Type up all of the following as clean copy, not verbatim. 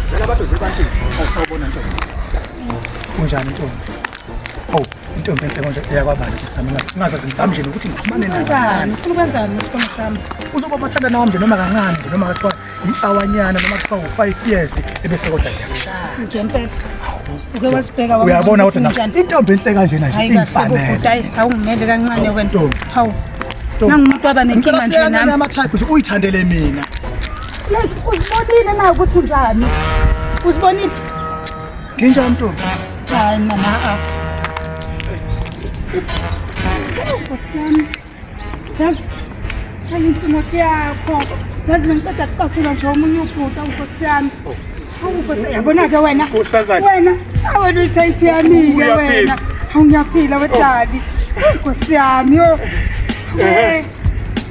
Zela abantu zebantwini. Awusawubona ntombi. Unjani ntombi? Oh, intombi enhle konje eyakwabani nje sami ngazazi ngizami nje nokuthi ngixhumane nayo kancane. Ufuna ukwenzani nesikhwama sami? Uzoba bathanda nami nje noma kancane nje noma kathiwa i-awanyana noma kuthiwa u-5 years ebese kodwa ngiyakushaya. Ngempela. Uke wasibheka wabona Uyabona ukuthi kodwa na unjani? intombi enhle kanjena nje Hayi kahle bhuti, ingifanele. hayi awungimele kancane wena. Ntombi. Hawu. Nangumuntu waba nenkinga nje nami. Ama-type nje uyithandele mina. Like uzibonile na ukuthi unjani? Uzibonile? Nginjani ntombi? Hayi mama a. Nkosi yami. Yazi hayi insumoto yakho. Yazi ngiceda kucasula nje omunye ubhuti nkosi yami. Hawu nkosi yabona ke wena. Nkosazana. Wena awena uyi-type yami ke Uyaphila. wena. Hawu ngiyaphila wedali. Nkosi yami yo. Eh.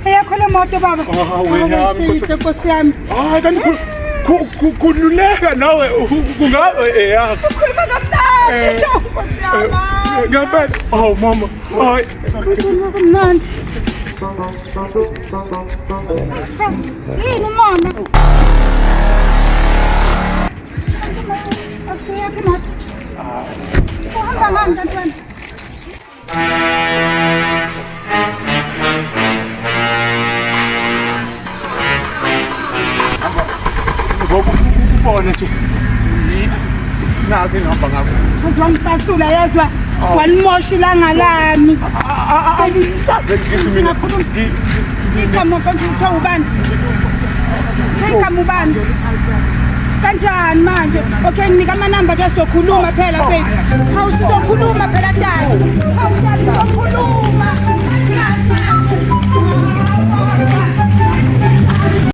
Eyakho le moto baba. Ah, wena, Hawu, Nkosazana. Nkosi yami. Hayi kanti khululeka nawe kungabe eyakho. Ukhuluma kamnandi. Nkosi yami. Ngempela. Oh mama. Hayi. Ukhuluma kamnandi. Yini umona? Akuseyakho imoto. Uhamba ngani kanti wena? Ngoba ubone nje. Nakho engihamba ngakho. Uzwa ngicasula yezwa. Walimosha ilanga lami. Angikaze ngithi mina. Igama konje kuthiwa ubani? Igama ubani? Kanjani manje? Okay, nginika amanamba ke sizokhuluma phela baby. Hawu sizokhuluma phela dali. Hawu dali sizokhuluma.